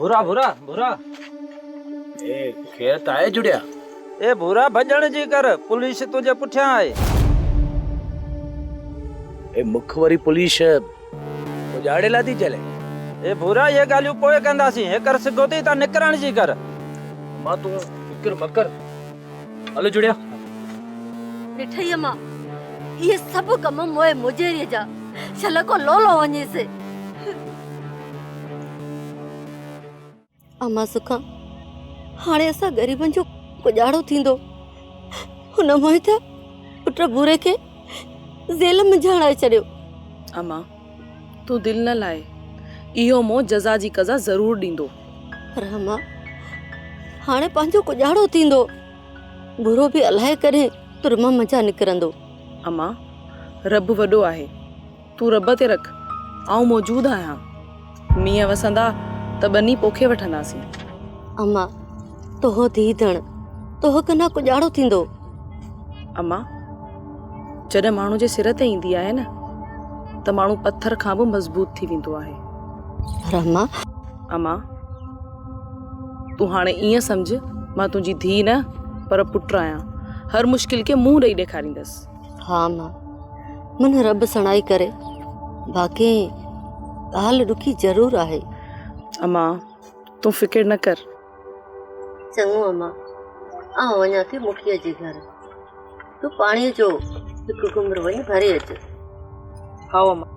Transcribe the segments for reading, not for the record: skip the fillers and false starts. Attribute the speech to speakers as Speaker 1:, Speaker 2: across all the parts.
Speaker 1: ڀورا ڀورا ڀورا.
Speaker 2: اي خير ته آهي جڙيا.
Speaker 1: اي ڀورا ڀڄڻ جي ڪر پوليس تنهنجي پٺيان آهي.
Speaker 2: اي مک وري پوليس پڄاڙي لاء ٿي چلي.
Speaker 1: اي ڀورا اهي ڳالهيون پوء ڪنداسين هيڪر سگهو ٿي تان نڪرڻ جي ڪر.
Speaker 2: امان تون فڪر مه ڪر هل جڙيا.
Speaker 3: ڏٺئي امان اهي سڀ ڪم موئي مجيريء جا شل ڪو لولو وڃيس. امان سکان هاڻي اسان غريبن جو ڪڄاڙو ٿيندو. هن موهت پٽ ڀوري کي جيل ۾ جهاڻائي ڇڏيو.
Speaker 4: امان تون دل نه لاهي اهو مون جزا جي قضا ضرور ڏيندو.
Speaker 3: پر امان هاڻي پنهنجو ڪڄاڙو ٿيندو. ڀورو به الائي ڪڏهن ترم منجهان نڪرندو.
Speaker 4: امان رب وڏو آهي. تون رب تي رک، آئون موجود آهيان. مينهن وسندا ته ٻني پوکي وٺنداسين.
Speaker 3: اما، توهه ڌيء ڌڻ، توهه ڪنا ڪڄاڙو ٿيندو.
Speaker 4: اما، جڏهن ماڻهو جي سر تي ايندي آهي نه ته ماڻهو پٿر کان به مضبوط ٿي ويندو آهي.
Speaker 3: پر اما.
Speaker 4: اما، تون هاڻي ائين سمجهه مان تنهنجي ڌيء نه پر پٽ آهيان. هر مشڪل کي منهن ڏئي ڏيکاريندس.
Speaker 3: ها اما، من رب سڻائي ڪري، باقي ڳالهه ڏکي ضرور آهي.
Speaker 4: اما، تون فڪر نه ڪر.
Speaker 3: چڱو اما، آئون وڃان ٿي مکيء جي گهر. تون پاڻيء جو هڪ گهمرو وڃي ڀري اچ.
Speaker 4: هائو اما.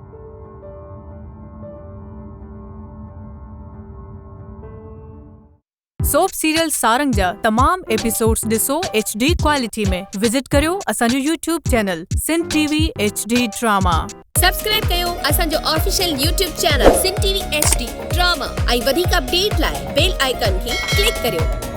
Speaker 5: سوپ سيريل سارنگ جا تمام ايپيسوڊز ڏسو ايڇ ڊي ڪوالٽي ۾ وزٽ ڪريو اسان جو YouTube channel Sindh T V H D drama.
Speaker 6: Subscribe ڪيو اسان جو official YouTube channel Sindh T V H D drama ۽ وڌيڪ اپڊيٽ لاء بيل آئيڪان کي ڪلڪ ڪريو.